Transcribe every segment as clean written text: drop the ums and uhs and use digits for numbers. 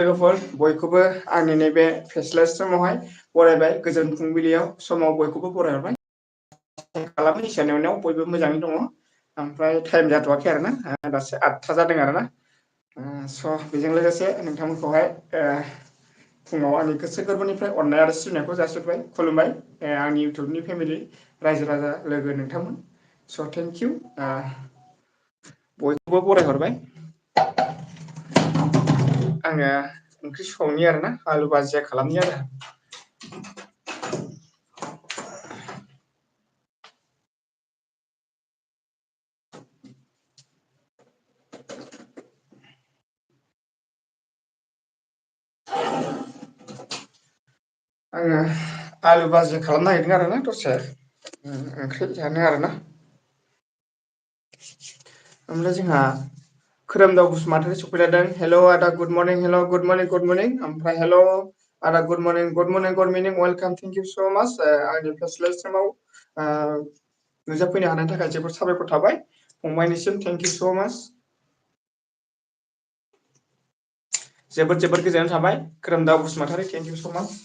लोगोफोर बयखौबो आंनि नैबे फेस्लास समावहाय बरायबाय गोजोन फुंबिलियाव समाव बयखौबो बरायहरबाय खालामो इसोरनि अननायाव बयबो मोजाङै दङ ओमफ्राय टाइम जाथ'वाखै आरोना दासो 8था जादों आरोना स' बेजों लोगोसे नोंथांमोनखौहाय फुङाव आंनि गोसो गोरबोनिफ्राय अननाय आरो सिबिनायखौ जासिहरबाय खुलुमबाय आंनि इउटुबनि फेमिलि रायजो राजा लोगो नोंथांमोन स' थेंकिउ बयखौबो बरायहरबाय आङो ओंख्रि संनि आरोना आलु बाजिया खालामनि आरो आङो आलु बाजि खालामनो नागिरदों आरोना दसे ओंख्रि जानो आरोना ओमफ्राय जोंहा खोरोमदाव बसुमतारी सफैलायदों हेल' आदा गुड मर्निं हेल' गुड मर्निं ओमफ्राय हेल' आदा good morning welcome thank you so' माच आंनि फेस्लास टाइमाव नुजाफैनो हानायनि थाखाय जोबोद साबायखर थाबाय फंबायनिसिम थेंक इउ स' माच जोबोद गोजोननाय थाबाय खोरोमदाव बसुमतारी थेंक इउ स' माच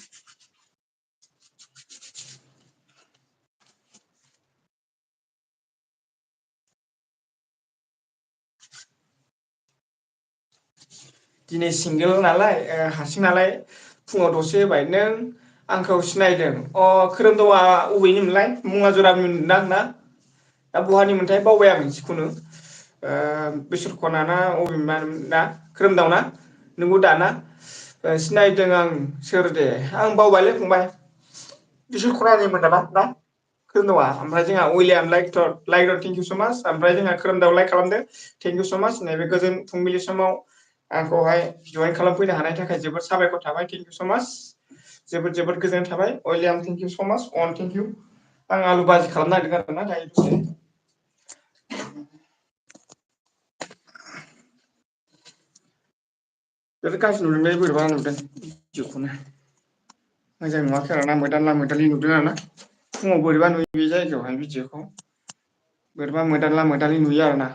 दिनै सिंगेल नालाय हारसिं नालाय फुङाव दसे होबाय नों आंखौ सिनायदों खोरोमदावा अबेनिमोनलाय मुङा जरानिमोनदां ना दा बहानि मोनथाय बावबाय आं जिखुनु बेसरखना ना अबेमोन ना खोरोमदाव ना नोंगौ दाना सिनायदों आं सोर दे आं बावबायलै फंबाय बिसोरखनानिमोन नामा ना खोरोमदावा ओमफ्राय जोंहा William like thank you so' much ओमफ्राय जोंहा खोरोमदाव लाइक खालामदों थेंक इउ स' माच नैबे गोजोन फुंबिलि समाव आंखौहाय जइन खालामफैनो हानायनि थाखाय जोबोद साबायखर थाबाय थेंक इउ स' माच जोबोद गोजोननाय थाबाय उइलियाम थेंक इउ स' माच थेंक इउ आं आलु बाजि खालामनो नागिरदों आरोना दायो दसे बिराद गाज्रि नुदोंलै बोरैबा नुदों जिउखौनो मोजां नुवाखै आरोना मोदानला नुदों आरोना फुङाव बोरैबा नुयो बे जायगायावहाय भिडिअखौ बोरैबा मोदानला नुयो आरोना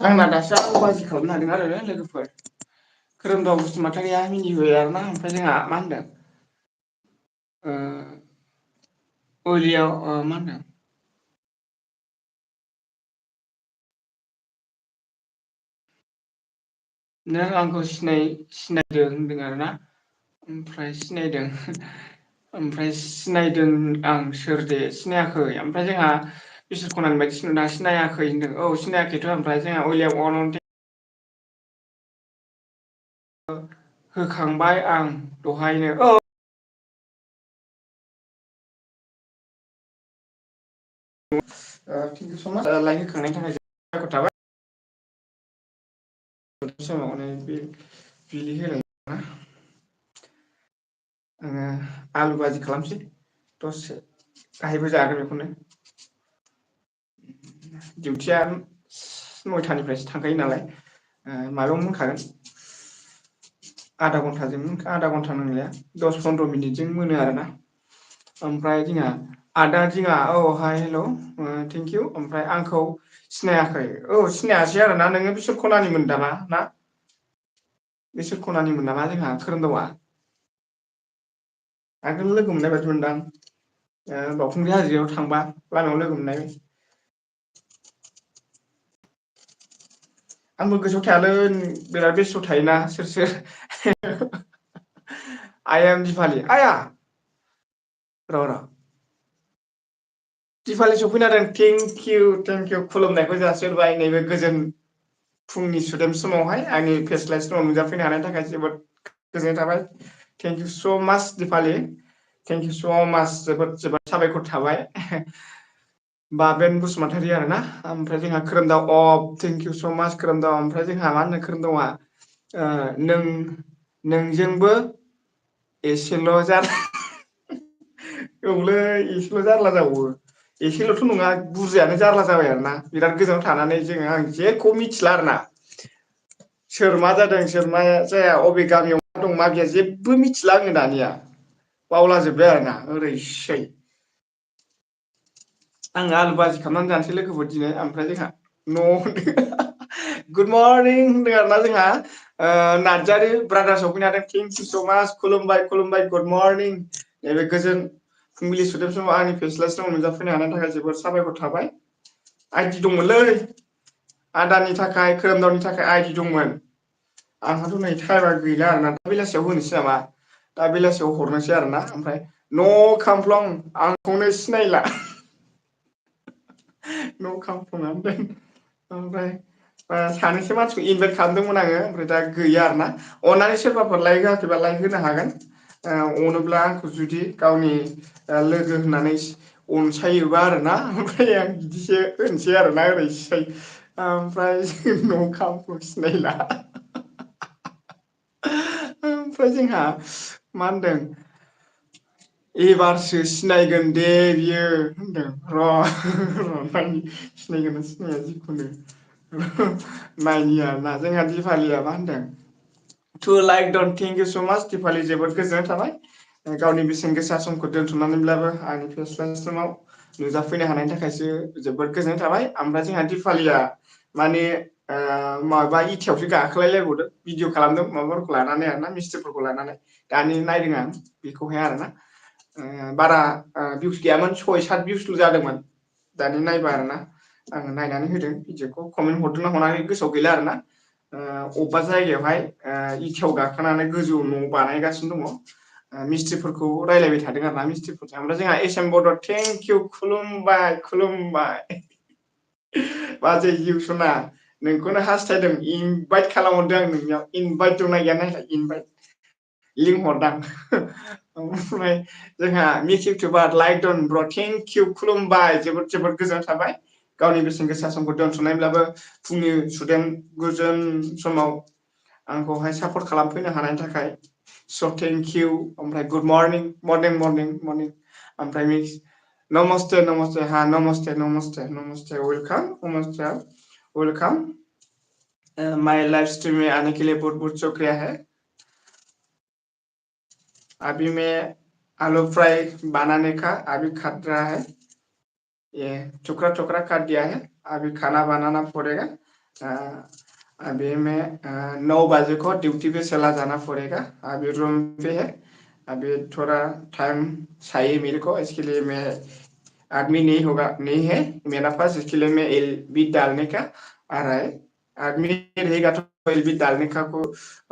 आंना दासो आलु बाजि खालामनो हादों आरो लोगोफोर खोरोमदाव बसुमतारीया मिनिबाय आरोना ओमफ्राय जोंहा मा होनदों उइलियाम मा होनदों नों आंखौ सिनायदों होनदों आरोना ओमफ्राय सिनायदों आं सोर दे सिनायाखै ओमफ्राय जोंहा बिसोर खनानि बायदिसो नुदों सिनायाखै होनदों सिनायाखैथ' ओमफ्राय जोंहा उइलियाम होखांबाय आं दहायनो थेंक इउ स' माच लाइक होखांनायनि थाखाय साबायखर थाबाय समावनो बिलि होलाय आङो आलु बाजि खालामसै दसे दाहायबो जागोन बेखौनो दिउटिया 9थानिफ्रायसो थांखायो नालाय माबायाव मोनखागोन आधा घन्टा नांलाया 10-15 मिनिटजों मोनो आरोना ओमफ्राय जोंहा हाय हेल' थेंक इउ ओमफ्राय आंखौ सिनायाखै सिनायासै आरोना नोङो बिसोर खनानिमोन नामा ना बेसोर खनानिमोन नामा जोंहा खोरोमदावा आगोल लोगो मोननाय बायदि मोनदां बावखुंग्रि हाजोआव थांबा लामायाव लोगो मोननाय आंबो गोसोआव थायालै बिराद बेस्थ' थायोना सोर आइ एम दिपालि आइया र' दिपालि सफैनो हादों थेंक इउ खुलुमनायखौ जासिहरबाय नैबे गोजोन फुंनि सुदेम समावहाय आंनि फेस्लास समाव नुजाफैनो हानायनि थाखाय जोबोद गोजोननाय थाबाय thank you so' much Dipali thank you so' माच जोबोद साबायखर थाबाय बाबेन बसुमतारी आरोना ओमफ्राय जोंहा खोरोमदाव थेंक इउ स' माच खोरोमदाव ओमफ्राय जोंहा मा होनो खोरोमदावा नोंजोंबो एसेल' औलै एसेल' जारला जाबावो एसेल'थ' नङा बुरजायानो जारला जाबाय आरोना बिराद गोजानाव थानानै जोङो आं जेखौ मिथिला आरोना सोर मा जादों सोर मा जाया अबे गामियाव मा दं मा गैया जेबो मिथिला आङो दानिया बावलाजोब्बाय आरोना ओरैसै आङो आलु बाजि खालामनानै जानोसै लोगोफोर दिनै ओमफ्राय जोंहा न' गुड मर्निं होनदों आरोना जोंहा नार्जारि ब्रादार सफैनो हादों थेंक इउ स' माच खुलुमबाय खुलुमबाय गुड मर्निं नैबे गोजोन फुंबिलि सुदेम समाव आंनि फेस्ला समाव नुजाफैनो हानायनि थाखाय जोबोद साबायखर थाबाय आइडि दंमोनलै आदानि थाखाय खोरोमदावनि थाखाय आइडि दंमोन आंहाथ' नै टाइमा गैला आरोना दा बेलासियाव होनोसै नामा दा बेलासियाव हरनोसै आरोना ओमफ्राय न' खामफ्लं आंखौनो सिनायला न' खामफ्लंनानै दोन ओमफ्राय सानैसो मानसिखौ इनभाइट खालामदोंमोन आङो ओमफ्राय दा गैया आरोना अननानै सोरबाफोर लाइक होआखैबा लाइक होनो हागोन अनोब्ला आंखौ जुदि गावनि लोगो होननानै अनसायोबा आरोना ओमफ्राय आं बिदिसो होनसै आरोना ओरैसै ओमफ्राय न' खामफ्लं सिनायला ओमफ्राय जोंहा मा होनदों एबारसो सिनायगोन दे बियो होनदों र' नायनि सिनायगोना सिनाया जिखुनु नायनि आरोना जोंहा दिपालिया मा होनदों to like done thank you so' much Dipali जोबोद गोजोननाय थाबाय गावनि बेसेन गोसा समखौ दोनथ'नानैब्लाबो आंनि फेस्ला समाव नुजाफैनो हानायनि थाखायसो जोबोद गोजोननाय थाबाय ओमफ्राय जोंहा दिपालिया माने माबा इथायावसो गाखोलायलायबावदों भिडिअ खालामदों माबाफोरखौ लानानै आरोना मिस्थ्रिफोरखौ लानानै दानि नायदों आं बेखौहाय आरोना बारा भिउस गैयामोन 6-7 भिउसल' जादोंमोन दानि नायबा आरोना आङो नायनानै होदों भिडिअखौ कमेन्ट हरदोंना हराखै गोसोआव गैला आरोना अबेबा जायगायावहाय इथायाव गाखोनानै गोजौ न' बानायगासिनो दङ मिस्थ्रिफोरखौ रायलायबाय थादों आरोना मिस्थ्रिफोरजों ओमफ्राय जोंहा एस एम बड' थेंक इउ खुलुमबाय खुलुमबाय बाजै जिउसना नोंखौनो हास्थायदों इनभाइट खालामहरदों आं नोंनियाव इनभाइट दंना गैया नायलाय इनभाइट लिंहरदां ओमफ्राय जोंहा मिक्स इउटुबार लाइक डन ब्र थेंक इउ खुलुमबाय जोबोद जोबोद गोजोननाय थाबाय गावनि बेसेन गोसा समखौ दोनथ'नायब्लाबो फुंनि सुदेम गोजोन समाव आंखौहाय सापर्ट खालामफैनो हानायनि थाखाय स' थेंक इउ ओमफ्राय good morning morning morning morning ओमफ्राय मिक्स नमस्ते नमस्ते हाँ नमस्ते नमस्ते नमस्ते वेलकाम नमस्ते वेलकाम माय लाइव स्ट्रीम में आने के लिए बहुत बहुत शुक्रिया है अभी मैं आलू फ्राई बनाने का अभी काट रहा है ये टुकड़ा टुकड़ा काट दिया है अभी खाना बनाना पड़ेगा अभी मैं 9 बजे को ड्यूटी पे चला जाना पड़ेगा अभी रूम पे है अभी थोड़ा टाइम चाहिए मेरे को इसके लिए मैं आदमी नहीं होगा नहीं है मेरा पास इसके लिए मैं एलबी डालने का आ रहा है आदमी रहेगा तो एलबी डालने का को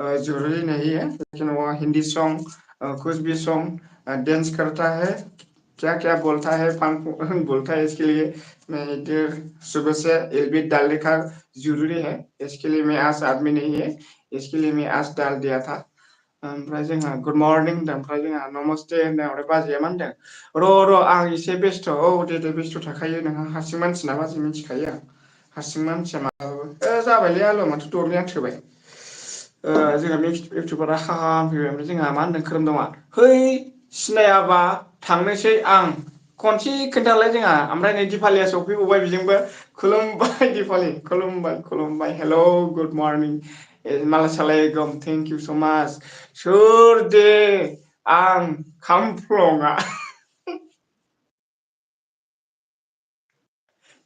जरूरी नहीं है लेकिन वो हिंदी सॉन्ग कुछ भी सॉन्ग डांस करता है क्या क्या बोलता है फंक बोलता है इसके लिए मैं इधर सुबह से एलबी डालने का जरूरी है इसके लिए मैं आज आदमी नहीं है इसके लिए मैं आज डाल दिया था ओमफ्राय जोंहा गुड मर्निं होनदों ओमफ्राय जोंहा नमस्ते होनदों ओमफ्राय बाजैया मा होनदों र' आं एसे बेस्थ' औ दे बेस्थ' थाखायो नोंहा हारसिं मानसि ना बाजै मिथिखायो आं हारसिं मानसिया माबाबो जाबायलै आलु माथो दरनैया थोबाय जोंहा इउटुबारा फैबाय ओमफ्राय जोंहा मा होनदों खोरोमदावा है सिनायाबा थांनोसै आं खनसे खोन्थालाय जोंहा ओमफ्राय नै दिपालिया सफैबावबाय बेजोंबो खुलुमबाय दिपालि खुलुमबाय खुलुमबाय हेल' good morning मालासालायगम thank you so' माच सोर दे आं खामफ्लंआ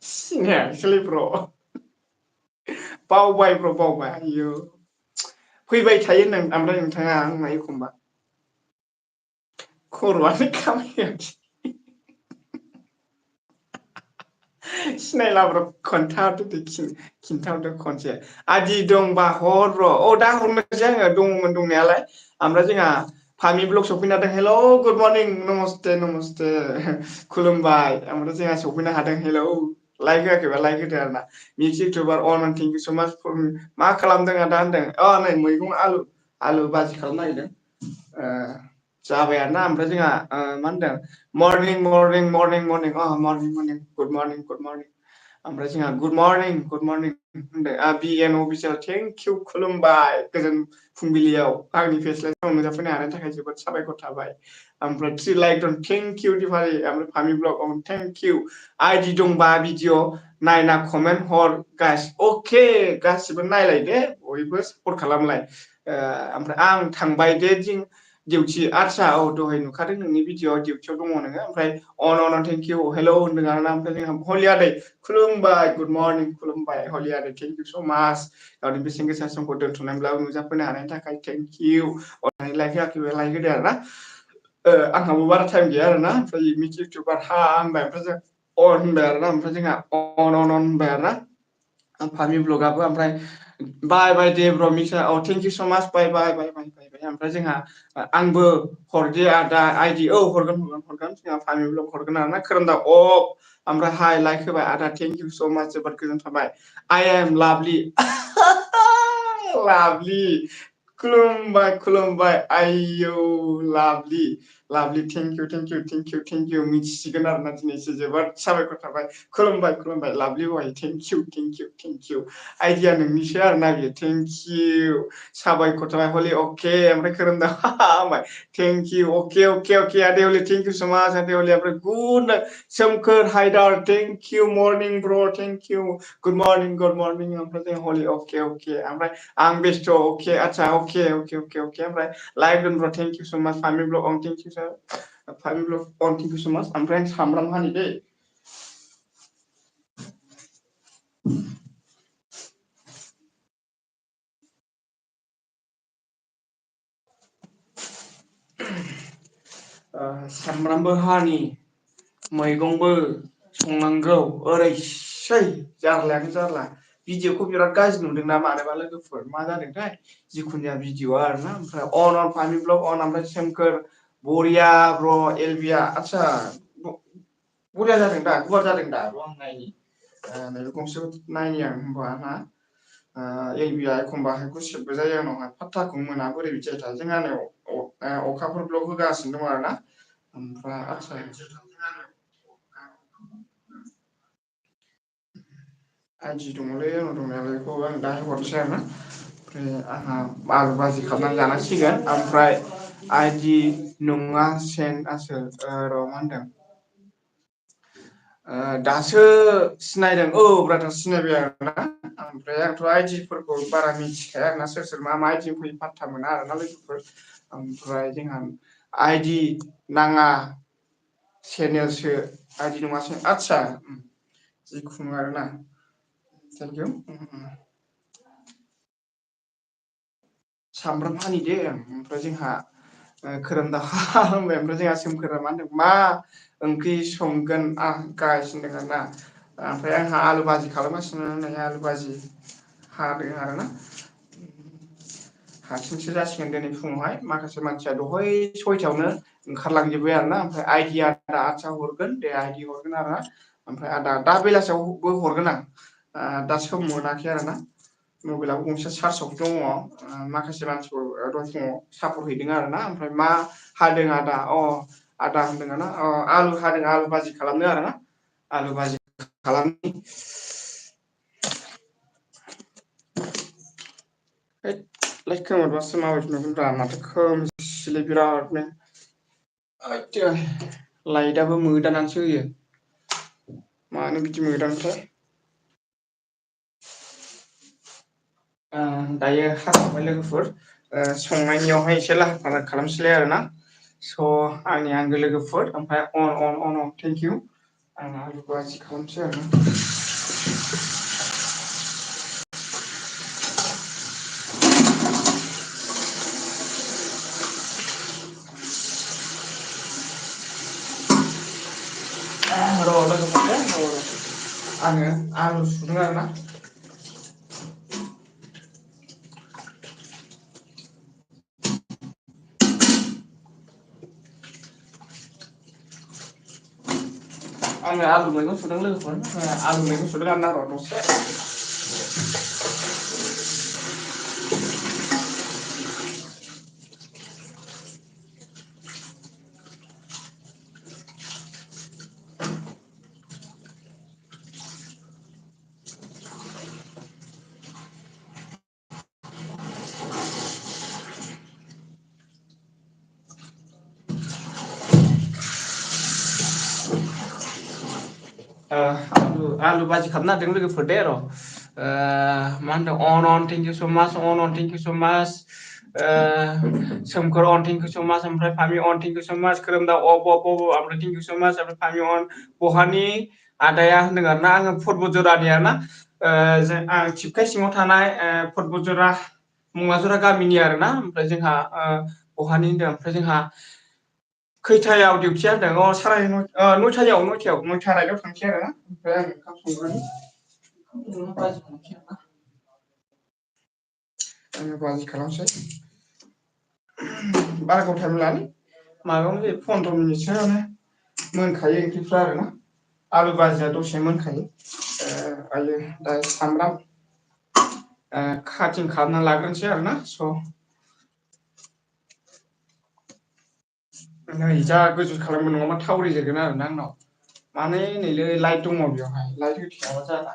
सिनायाखिसैलै ब्र' बावबाय ब्र' बावबाय आयौ फैबाय थायो नों ओमफ्राय नोंथाङा आंना एखमबा खर'आनो खामानि सिनायलाब्र' खोन्थाहरदो दे खिन्थाहरदो खनसे आदि दंबा हर ब्र' दा हरनोसै आङो दङमोन दंनायालाय ओमफ्राय जोंहा फामि ब्लग सफैनो हादों हेल' गुड मर्निं नमस्ते नमस्ते खुलुमबाय ओमफ्राय जोंहा सफैनो हादों हेलौ लाइक होआखैबा लाइक होदो आरो ना mix YouTuber on thank you so' much मा खालामदों आदा होनदों नै मैगं आलु बाजि खालामनो नागिरदों जाबाय आरोना ओमफ्राय जोंहा मा होनदों morning morning morning morning morning morning good morning ओमफ्राय जोंहा गुड मर्निं होनदों बिएन अफिसियेल थेंक इउ खुलुमबाय गोजोन फुंबिलियाव आंनि फेस्लायाव नुजाफैनो हानायनि थाखाय जोबोद साबायखर थाबाय ओमफ्राय थ्रि लाइक दन थेंक इउ दिपालि ओमफ्राय फामि ब्लग थेंक इउ आइडि दंबा भिडिअ नायना कमेन्ट हर गाइस अके गासिबो नायलाय दे बयबो सापर्ट खालामलाय ओमफ्राय आं थांबाय दे डिउटि आदसा औ दहाय नुखादों नोंनि भिडिअ डिउटियाव दङ नोङो ओमफ्राय अन थेंक इउ हेलौ होनदों आरोना ओमफ्राय जोंहा हलियादै खुलुमबाय गुड मर्निं खुलुमबाय हलियादै थेंक इउ स' माच गावनि बेसेन गोसा समखौ दोनथ'नानैब्लाबो नुजाफैनो हानायनि थाखाय थेंक इउ अननानै लाइक होआखैबा लाइक होदो आरोना आंहाबो बारा टाइम गैया आरोना ओमफ्राय मिट इउटुबार हा होनबाय ओमफ्राय जों अन होनबाय आरोना ओमफ्राय जोंहा अन होनबाय आरोना फामि ब्लगाबो ओमफ्राय बाय दे ब्र मिक्सा थेंक इउ स' माच बाय ओमफ्राय जोंहा आंबो हरदे आदा आइडि हरगोन जोंहा फामि ब्लग हरगोन आरोना खोरोमदाव ओमफ्राय हाय लाइक होबाय आदा थेंक इउ स' माच जोबोद गोजोन थाबाय आइ एम लाभलि लाभलि खुलुमबाय आयौ लाभलि थेंक इउ मिथिसिगोन आरोना दिनैसो जोबोद साबायखर थाबाय खुलुमबाय लाभलि बय थेंक इउ आइडिया नोंनिसो आरोना बियो थेंक इउ साबायखर थाबाय हलि अके ओमफ्राय खोरोमदाव होनबाय थेंक इउ अके आदे हलि थेंक इउ स' माच आदे हलि ओमफ्राय गुड सोमखोर हायदार थेंक इउ मर्निं ब्र थेंक इउ गुड मर्निं ओमफ्राय जों हलि अके ओमफ्राय आं बेस्थ' अके आदसा अके ओमफ्राय like दोनब्र thank you so' much family blog thank you family blog thank you so' much ओमफ्राय आं सामब्राम हानि दै सामब्रामबो हानि मैगंबो संनांगौ ओरैसै जारलायानो जारला भिडिअखौ बिराद गाज्रि नुदोंना मानोबा लोगोफोर मा जादोंथाय जिखुनु जाया भिडिअआ आरोना ओमफ्राय अन फामि ब्लग ओमफ्राय सोमखोर बरिया ब्र एलबिया आदसा बरिया जादों दा गुवार जादों दा आं नायनि नैबे गंसे नायनि आं होनबा ना एलबिया एखमबा गुसेबबो जायो आंनावहाय फात्ताखौ मोना बोरै बिदि जायो जोंहानियाव अखाफोर ब्लग होगासिनो दं आरोना ओमफ्राय आदसा आइदि दङलै आंनाव दंनायालाय बेखौ आं दाहाय हरनोसै आरोना ओमफ्राय आंहा आलु बाजि खालामनानै जानांसिगोन ओमफ्राय आइदि नङा सेन्टआसो र' मा होनदों दासो सिनायदों ब्रादार सिनायबाय आरोना ओमफ्राय आंथ' आइदिफोरखौ बारा मिथिखाया आरोना सोर मा आइदि फैयो फात्ता मोना आरोना लोगोफोर ओमफ्राय जोंहा आइदि नाङा चेनेलसो आइदि नङासो आदसा जिखुनु आरोना थेंक इउ सामब्राम हानि दे ओमफ्राय जोंहा खोरोमदाव होनबाय ओमफ्राय जोंहा सोमखोरा मा होनदों मा ओंख्रि संगोन गाइस होनदों आरोना ओमफ्राय आंहा आलु बाजि खालामगासिनो नै आलु बाजि हादों आरोना हारसिंसो जासिगोन दिनै फुङावहाय माखासे मानसिया दहाय 6टायावनो ओंखारलांजोब्बाय आरोना ओमफ्राय आइडिया आदसा हरगोन दे आइडि हरगोन आरोना ओमफ्राय आदा दा बेलासियावबो हरगोन आं दा सम मोनाखै आरोना मबाइलाबो गंसे चार्जआव दङ माखासे मानसिफोर दहाय फुङाव सापर्ट हैदों आरोना ओमफ्राय मा हादों आदा आदा होनदों आरोना आलु हादों आलु बाजि खालामदों आरोना आलु बाजि खालामनि लाइट खोमोरबासो माबायदि नुगोनब्रा माथो खोमसिलै बिरादनो लाइटआबो मोदानानैसो होयो मानो बिदि मोदानोथाय दायो हाखांबाय लोगोफोर संनायनियावहाय एसे लाहार फाहार खालामसैलाय आरोना स' आंनि आंगो लोगोफोर ओमफ्राय अन थेंक इउ आं आलु बाजि खालामसै आरोना र' लोगोफोर आङो आलु सुदों आरोना आङो आलु मैगं सुदों लोगोफोर आलु मैगं सुदों आरोना र' दसे आलु बाजि खालामनो नागिरदों लोगोफोर दे र' मा होनदों अन थेंक इउ स' माच अन थेंक इउ स' माच सोमखोर अन थेंक इउ स' माच ओमफ्राय फामि अन थेंक इउ स' माच खोरोमदाव ओमफ्राय थेंक इउ स' माच ओमफ्राय फामि अन बहानि आदाया होनदों आरो ना आङो पर्बतजरानि आरो ना आं थिपकाइ सिङाव थानाय पर्बतजरा मुङाजरा गामिनि आरो ना ओमफ्राय जोंहा बहानि होनदों ओमफ्राय जोंहा खैथायाव डिउटिया होनदों नयथायाव नयथा राइडआव थांसै आरो ना ओमफ्राय आं ओंखाम संग्रोनि आङो बाजि खालामसै बारा गोबाव टाइम लानो माबायावनो जायो 15 मिनिटसोआवनो मोनखायो ओंख्रिफ्रा आरोना आलु बाजिया दसे मोनखायो आयो दा सामब्राम काटिं खालामना लाग्रोनोसै आरोना स' नै जा गोजौ खालामो नङाबा थावरिजोबगोन आरोना आंनाव माने नैलै लाइट दङ बेयावहाय लाइट होथेयाबा जाला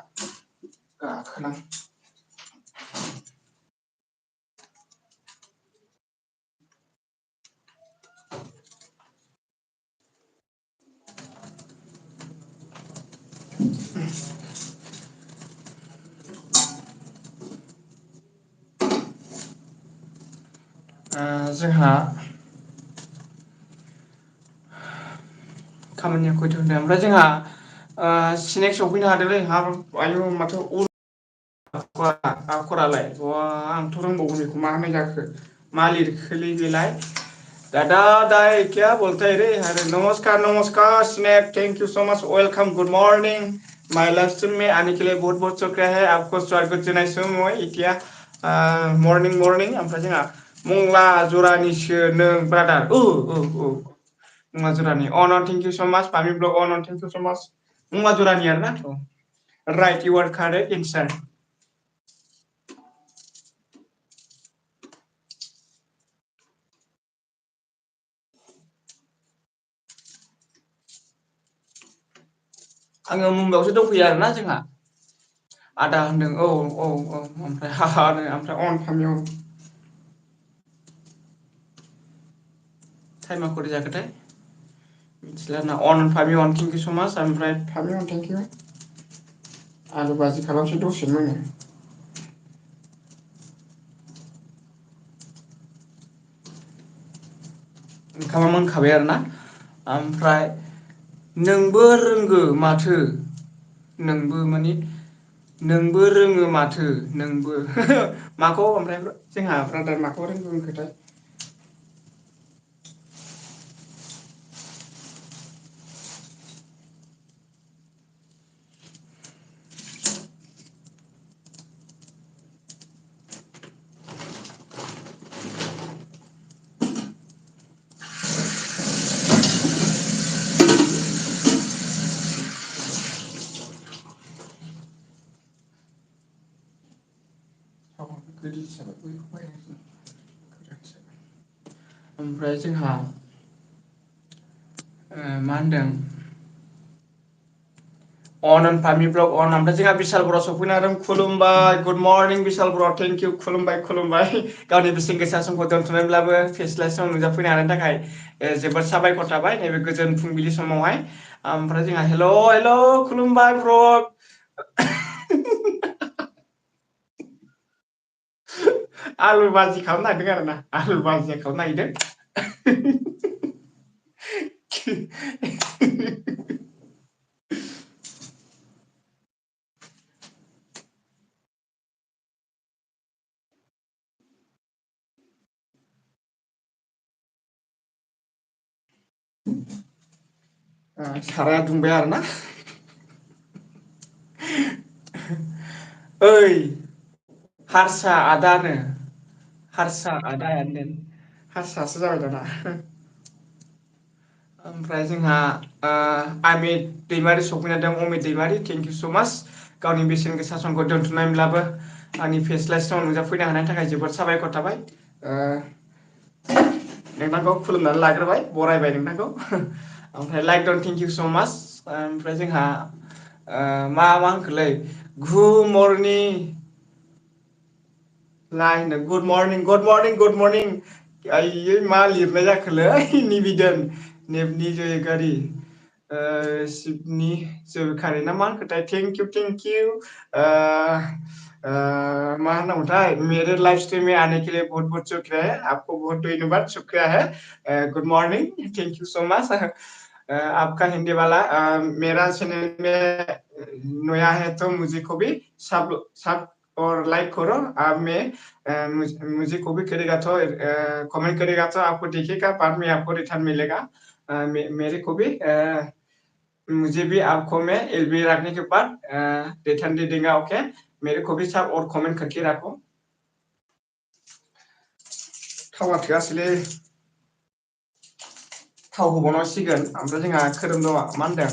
गाखोना जोंहा खामानिया खयथायाव होनदों ओमफ्राय जोंहा स्नेक्स सफैनो हादोंलै आयु माथो खरालाय आंथ' रोंबावगौ बेखौ मा होननाय जाखो मा लिरखोलै बेलाय दादा दाय क्या बोलते है रे अरे नमस्कार नमस्कार snack thank you so much welcome good morning माय लास्ट में आने के लिए बहुत बहुत शुक्रिया है आपको स्वागत जनाय समय इतिया मर्निं मर्निं ओमफ्राय जोंहा मंला जरानिसो नों ब्रादार मुङा जरानि थेंक इउ सो माच फामि ब्लग थेंक इउ सो माच मुङा जरानि आरो ना राइट इउ आर कारेक्ट एन्सार आङो मुम्बाइआवसो दंफैयो आरोना जोंहा आदा होनदों औ ओमफ्राय हानो ओमफ्राय अन फामियाव टाइमा खरै जाखोथाय मिथिला ना फामि थेंक इउ स' माच ओमफ्राय फामि थेंक इउ आलु बाजि खालामसै दसे मोनो ओंखामा मोनखाबाय आरोना ओमफ्राय नोंबो रोंगो माथो नोंबो माने नोंबो रोङो माथो नोंबो माखौ ओमफ्राय जोंहा ब्रादार माखौ रोंगौ होनखोथाय ओमफ्राय जोंहा मा होनदों फामि ब्लग ओमफ्राय जोंहा बिशाल बर' सफैनो हादों खुलुमबाय गुड मर्निं बिशाल बर' थेंक इउ खुलुमबाय गावनि बेसेन गोसा समखौ दोनथ'नानैब्लाबो फेस्लासिमाव नुजाफैनो हानायनि थाखाय जोबोद साबायखर थाबाय नैबे गोजोन फुंबिलि समावहाय ओमफ्राय जोंहा हेल' खुलुमबाय ब्र आलु बाजि खालामनो नागिरदों आरो ना आलु बाजिया खालामनो नागिरदों साराया दुंबाय आरोना ओइ हारसा आदानो हारसा आदायानो हारसासो जाबाय दाना ओमफ्राय जोंहा आमित दैमारि सफैनो हादों अमित दैमारि थेंक इउ स' माच गावनि बेसेन गोसा समखौ दोनथ'नायब्लाबो आंनि फेस्ला समाव नुजाफैनो हानायनि थाखाय जोबोद साबायखर थाबाय नोंथांखौ खुलुमनानै लाग्रोबाय बरायबाय नोंथांखौ ओमफ्राय लाइक दन थेंक इउ स' माच ओमफ्राय जोंहा मा होनखोलै घु मर्निं लाइन गुड मर्निं आयै मा लिरनाय जाखोलै निबिदन नेबनि जयगारि शिवनी जोखारि ना मा होनखोथाय थेंक यू मा होननांगौथाय मेरे लाइव स्ट्रीम में आने के लिए बहुत बहुत शुक्रिया है आपको बहुत धन्यवाद शुक्रिया है good morning thank you so much आपका हिंदी वाला मेरा चैनल में नया है तो मुझे को भी सब और लाइक करो आप में मुझे को भी करेगा तो कमेंट करेगा तो आपको देखेगा बाद में आपको रिटर्न मिलेगा मेरे को भी मुझे भी आपको मैं एलबी रखने के बाद रिटर्न दे देगा ओके मेरे को भी सब और कमेंट करके रखो थावा थोआसैलै थाव होबावनांसिगोन ओमफ्राय जोंहा खोरोमदावा मा होनदों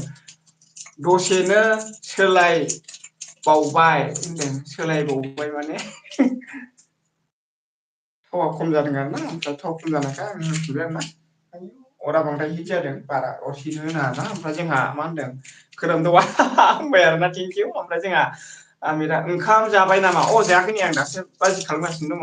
दसेनो सोलायबावबाय होनदों सोलायबावबाय माने थावा खम जादों आरोना ओमफ्राय थाव खम जानायखाय आं मिथिबाय आरोना अरा बांद्राय हिट जादों बारा अर हिट होनो नाङा ना ओमफ्राय जोंहा मा होनदों खोरोमदावा होनबाय आरोना थेंक इउ ओमफ्राय जोंहा आमिरा ओंखाम जाबाय नामा जायाखै नै आं दासो बाजि खालामगासिनो दङ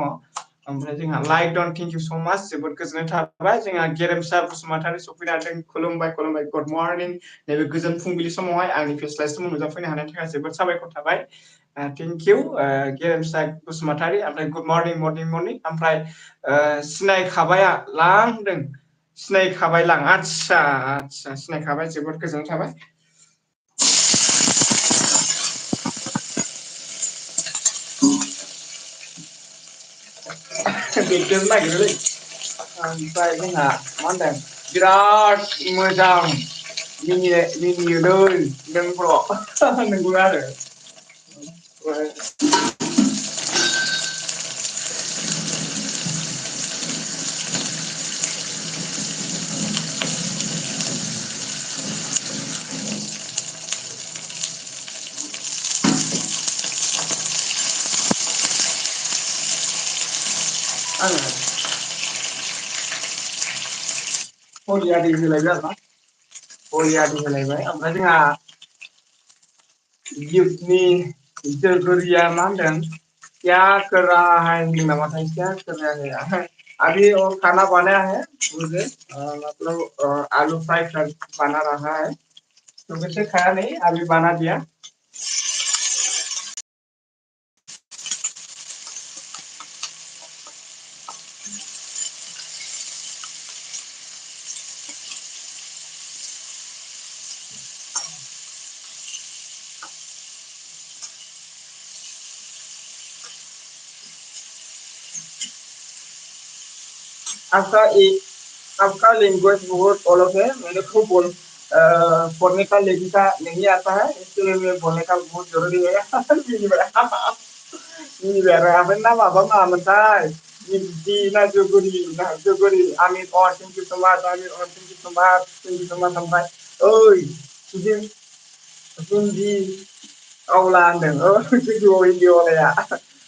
ओमफ्राय जोंहा लाइक डन थेंक इउ सो माच जोबोद गोजोननाय थाबाय जोंहा गेरेमसा बसुमतारी सफैनो हादों खुलुमबाय गुड मर्निं नैबे गोजोन फुंबिलि समावहाय आंनि फेस लाइभ समाव नुजाफैनो हानायनि थाखाय जोबोद साबायखर थाबाय थेंक इउ गेरेमसा बसुमतारी ओमफ्राय गुड मर्निं ओमफ्राय सिनायखाबाय लां होनदों सिनायखाबाय लां आदसा सिनायखाबाय जोबोद गोजोननाय थाबाय बेगदेरनो नागिरोलै ओमफ्राय जोंहा मा होनदों बिराद मोजां मिनियोलै नोंब्र' नंगौ आरो आङो हरियारि होलायबाय आरोना हरियारि होलायबाय ओमफ्राय जोंहा गिफ्टनि जोगोरिया मा होनदों क्या कर रहा है होनदों नामाथाय क्या कर रहा है अभी वो खाना बनाया है मुझे मतलब आलू फ्राई बना रहा है तो वैसे खाया नहीं अभी बना दिया आपका लैंग्वेज बहुत अलग है मेरे को पढ़ने का लिखने नहीं आता है इसलिए मैं बोलने का बहुत जरूरी है मिनिबाय आरो ओमफ्राय नामा मामोनथाय ना जोगुरि आमिर थेंक इउ सो माच आमिर थेंक इउ सो माच ओमफ्राय ओइ बिदि हिन्दी आवला होनदों गोजौआव हिन्दी आवलाया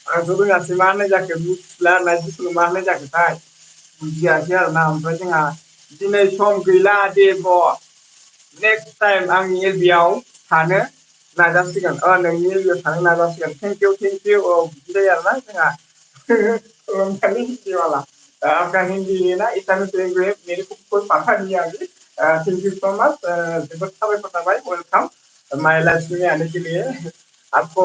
आंथ' रोङासै मा होननाय जाखो मिथिला होनना जिखुनु मा होननाय जाखोथाय बुजियासै आरोना ओमफ्राय जोंहा दिनै सम गैला देब' नेक्स्ट टाइम आंनि एलबियाव थानो नाजासिगोन नोंनि एलबियाव थानो नाजासिगोन थेंक इउ औ बिदि जायो आरोना जोंहा खालि हिन्दी वाला आपका हिन्दी है ना इतना लैंग्वेज मेरे को कोई पता नहीं आगे थैंक यू सो मच जोबोद साबायखर थाबाय वेलकाम माय लाइफ में आने के लिए आपको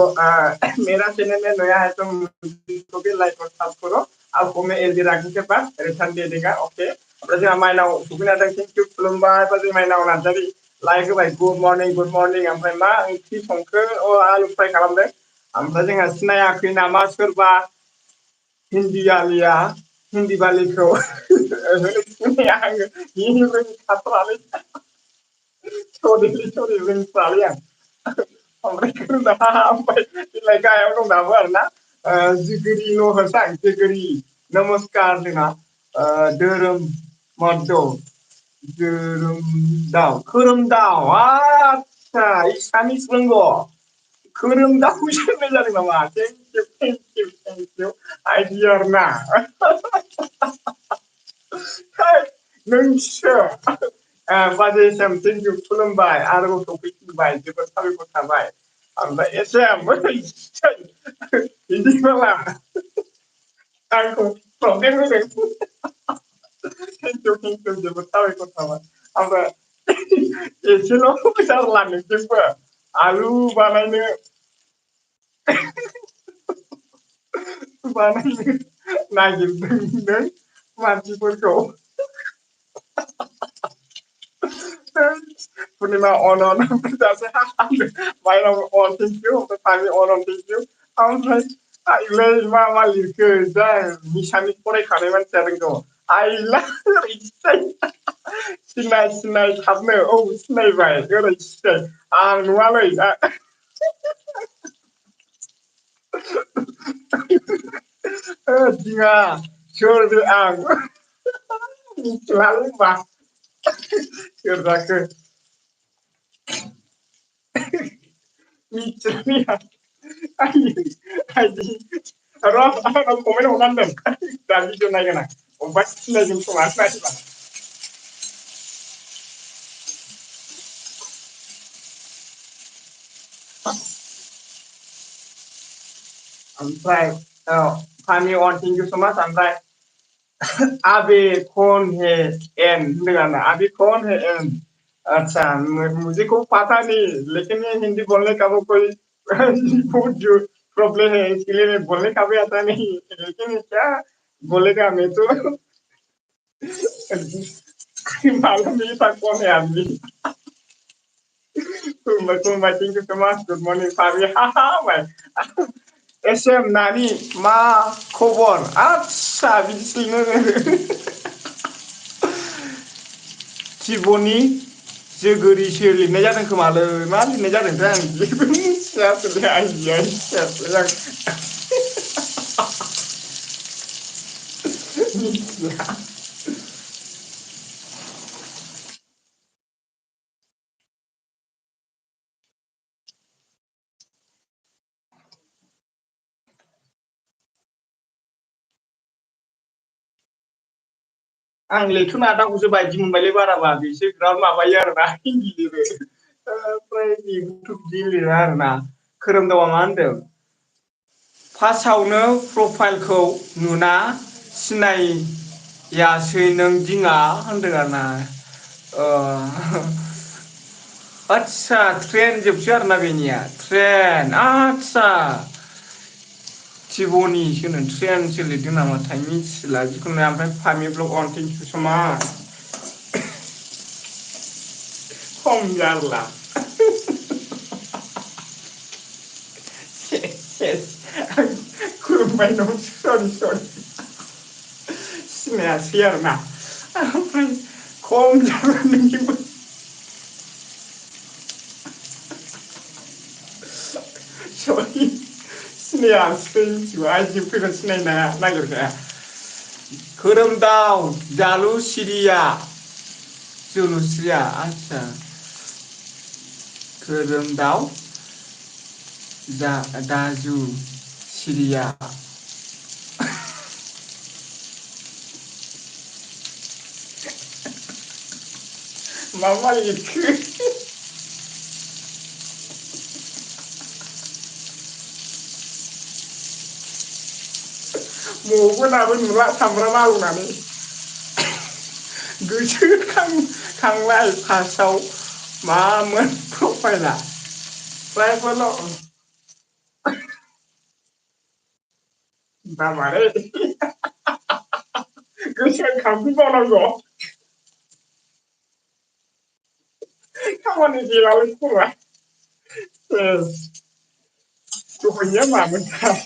मेरा चैनल में नया है तो मुझको भी लाइक और सब्सक्राइब करो आपको मैं एलबी रखने के बाद रिटर्न दे देगा ओके ओमफ्राय जोंहा माइनाव सफैनो हादों थेंक इउ खुलुमबाय बाजै माइनाव नार्जारि लाइक होबाय गुड मर्निं ओमफ्राय मा ओंख्रि संखो आलु फ्राय खालामदों ओमफ्राय जोंहा सिनायाखै नामा सोरबा हिन्दी आलिया हिन्दी बालिखौ सिनाया आङो बेनिफ्राय थाथ'नानै सरि रोंस्लालै आं ओमफ्राय खोन्था ओमफ्राय बिलाइ गाहायाव दं दाबो आरोना जिगिरिल' होनसां जिगिरि नमस्कार जोंहा धोरोम मध्य खोरोमदाव आदसा इसामिस रोंगौ खोरोमदाव सोंनाय जादों नामा थेंक इउ आइडिया आरोना नोंसो बाजैसिम थेंक इउ खुलुमबाय आरोबाव सफैफिनबाय जोबोद साबायखर थाबाय ओमफ्राय एसे बिदि माला आंखौ प्रब्लेम होदों थेंक इउ जोबोद साबायखर थाबाय ओमफ्राय एसेल' जारला नोंजोंबो आलु बानायनो बानायनो नागिरदों मानसिफोरखौ Purnima on that's why on thank you the time on thank you I was like I lay ma लिरखो जा निसानि फरायखानाय मानसिया रोंगौ आइला सिनाय थाबनो औ सिनायबाय ओरै सिनाय आं नुवालै दिङा सोर बे आं मिथिलालै होनबा सोर जाखो मिथिया आइदि र' आंनाव कमेन्ट हरनांदों दा भिडिअ नायगोन आं अबेबा सिनायगोन खोमा नायबा ओमफ्राय फानि अन थेंक इउ सो माच ओमफ्राय आबे कौन है एन होनदों आरोना आबे कौन है एन अच्छा मुझे को पता नहीं लेकिन ये हिंदी बोलने का वो कोई बहुत जो प्रॉब्लम है इसके लिए मैं बोलने का भी आता नहीं लेकिन क्या बोलेगा मैं तो मालूम नहीं था कौन है आदमी खुलुमबाय थेंक इउ सो माच गुड मर्निं फाबि हा हा भाई एसएम नानि मा खबर आच्छा बिदिसो लिङो टिबनि जोगोरिसो लिरनाय जादों खोमालै मा लिरनाय जादोंथाय आं जेबो मिथियासैलै आइडिया मिथियासै आं मिथिया आं लेखन आदाखौसो बायदि मोनबायलै बाराबा बिसोर बिराद माबायो आरोना हिन्दी लिरो ओमफ्राय बेबोथ' बिदि लिरा आरोना खोरोमदावा मा होनदों फार्स्टआवनो प्रफाइलखौ नुना सिनायासै नों दिङा होनदों आरोना आच्छा ट्रेन जोबसै आरोना बेनिया ट्रेन आच्छा टिबनिसोनो ट्रेनसो लिरदों नामाथाय मिथिला जिखुनु ओमफ्राय फामि ब्लग अन थेंक इउ सो माच खम जारला खुलुमबाय न'आव सरि सिनायासै आरोना ओमफ्राय खम जाबाय नोंजोंबो सरि सिनायासै मिथिगौ आइजों फैगोन सिनायनो नागिरखाया खोरोमदाव जालुसिरिया जोलुस्रिया आच्छा खोरोमदाव दाजु सिरिया मा लिरखो मबाइलाबो नुला सामब्राम आलौनानै गोसोखांलाय फार्स्टआव मामोन प्रफाइला ट्राइबेलाव नामालै गोसोखांफिनबावनांगौ खामानि गैलालै खर'आ दहायनिया मामोनथाय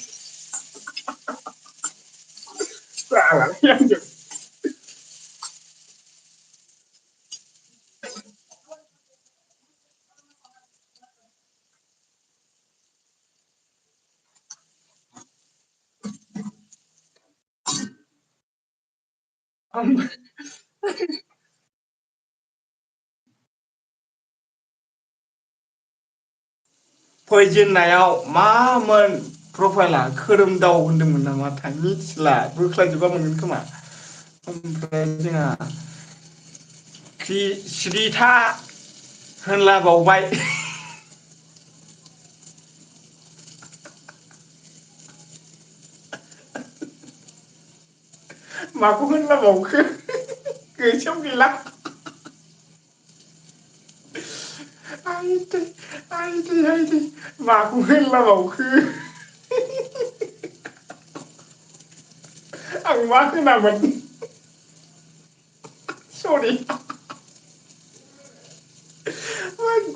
जालालै आंजों फैजेननायाव मामोन प्रफाइला खोरोमदाव होनदोंमोन नामाथाय मिथिला बोख्लायजोबबा मोनगोन खोमा ओमफ्राय जोंहा श्रिथा होनलाबावबाय माखौ होनलाबावखो गोसोआव गैला आइदै माखौ होनलाबावखो आं मा होनामोन सरि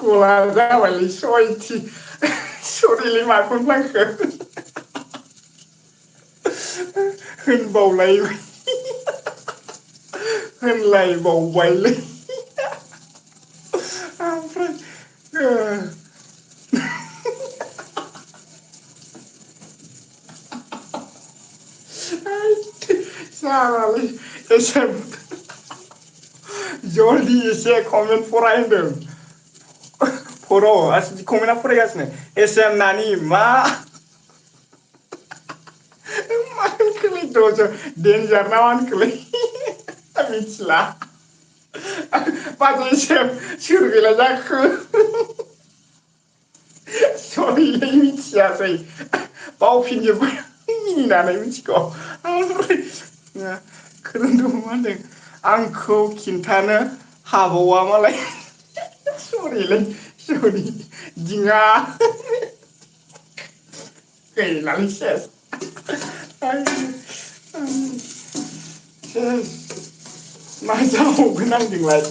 गला जाबायलै सयथि सरिलै माखौ होनफ्लांखो होनबावलायबाय होनलायबावबायलै ओमफ्राय जालालै एसे जलदि एसे कमेन्ट फराय होनदों कमेन्टआ फरायगासिनो एसे नानि मा मा होनखोलै देन्जार ना मा होनखोलै मिथिला बाजै सोर गैला जाखो सरिलै मिथियासै बावफिनजोब्बाय मिनिनानै मिथिगौ ओमफ्राय खोरोमदाव मा होनदों आंखौ खिन्थानो हाबावा मालाय सरिलै सरि दिङा गैलालै सेस मा जाबावगोन आंजोंलाय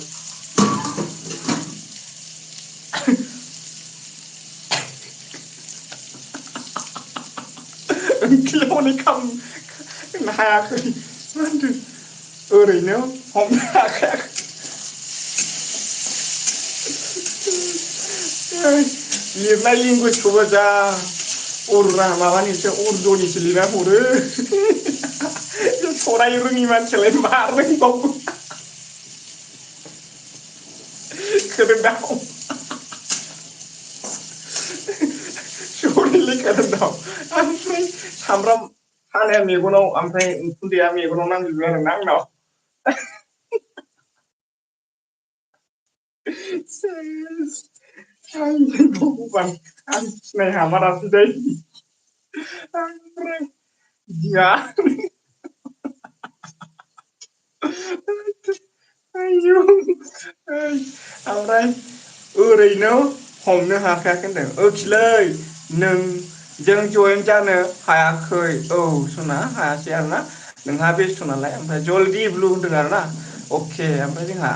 ओंख्रियाव हनै होननो हायाखै मा होनदों ओरैनो हमनो हाखायाखै लिरनाय लेंगुवेजखौबो जा माबानिसो उर्दुनिसो लिरना हरो फराय रोङि मानसियालाय मा रोंबावगौ खोरोमदाव सरिलै खोरोमदाव ओमफ्राय सामब्राम हानाया मेगनाव ओमफ्राय उखुन्दैया मेगनाव नांजोबो आरोना आंनाव भगबान आं सिनाय हामारासै दै ओमफ्राय दिङा आयौ ओमफ्राय ओरैनो हमनो हाखायाखै होनदों ओखिलै नों जों जयेन जानो हायाखै औ सना हायासै आरोना नोंहा बेस्थ' नालाय ओमफ्राय जलदि ब्लु होनदों आरोना अके ओमफ्राय जोंहा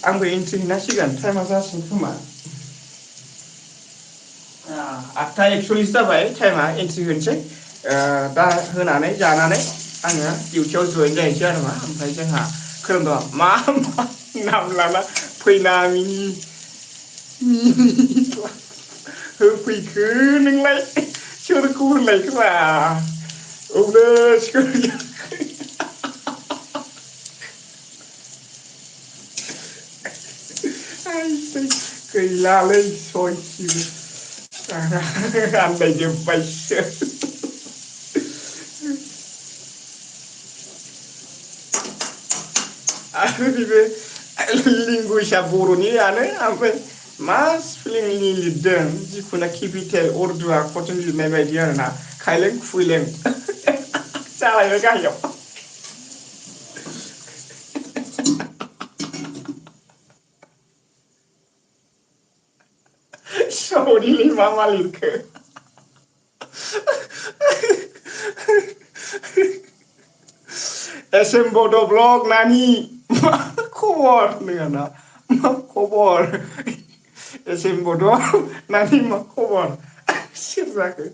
आंबो एन्ट्रि हैनांसिगोन टाइमा जासिगोन खोमा 8:41 जाबाय टाइमा एन्ट्रि होनोसै दा होनानै जानानै आङो डिउटियाव जयेन जाहैसै आरो मा ओमफ्राय जोंहा खोरोमदावा मा नाम लाना फैना होफैखो नोंलाय सोरखौ होनलायखोब्रा औलै सोर गैलालै सयथिबो आन्दायजोब्बायसो आरो बेबो लेंगुवेजआ बर'नियानो ओमफ्राय मा स्पेलिंनि लिरदों जिखुनु केपिटेल उर्दु आखरजों लिरनाय बायदि आरोना खायलें खुइलें जालायबाय गाहायाव सरिलै मा लिरखो एसएम बड' ब्लग नानि मा खबर होनदों आंना मा खबर एसएम बड' नानि मा खबर सोर जाखो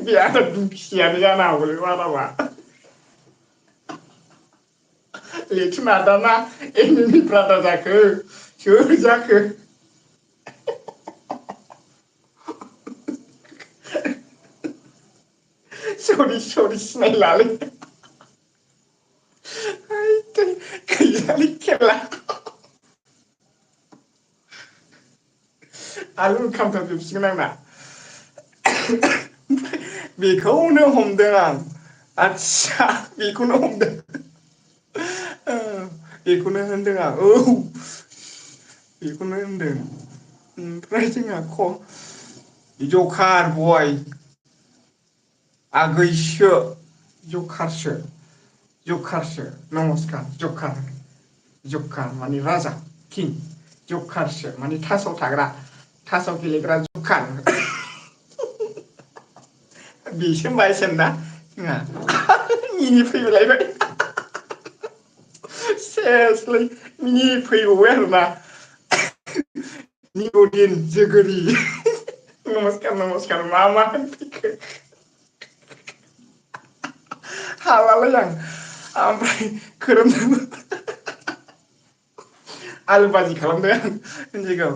बे आंना दुखियानो जानो हागौलै बाराबा लेथु नार्जाना एनिमि ब्रादार जाखो सोर जाखो सरि सिनायलालै गैयालै खेला आलु खामथाबजोबसिगोन आंना बेखौनो हमदों आं आदसा बेखौनो हमदों बेखौनो होनदों आं औ बेखौनो होनदों ओमफ्राय जोंहा जखार बय आगैसो जखारसो नमस्कार जखार माने राजा किं जकारसो माने थासाव थाग्रा थासाव गेलेग्रा जकार बेसो बायसेन ना जोंहा मिनि फैलायबाय सेसलै मिनि फैबावबाय आरोना निबदिन जोगोरि नमस्कार मा होनफैखो हालालै आं ओमफ्राय खोरोमदाव आलु बाजि खालामदों आं मिथिगौ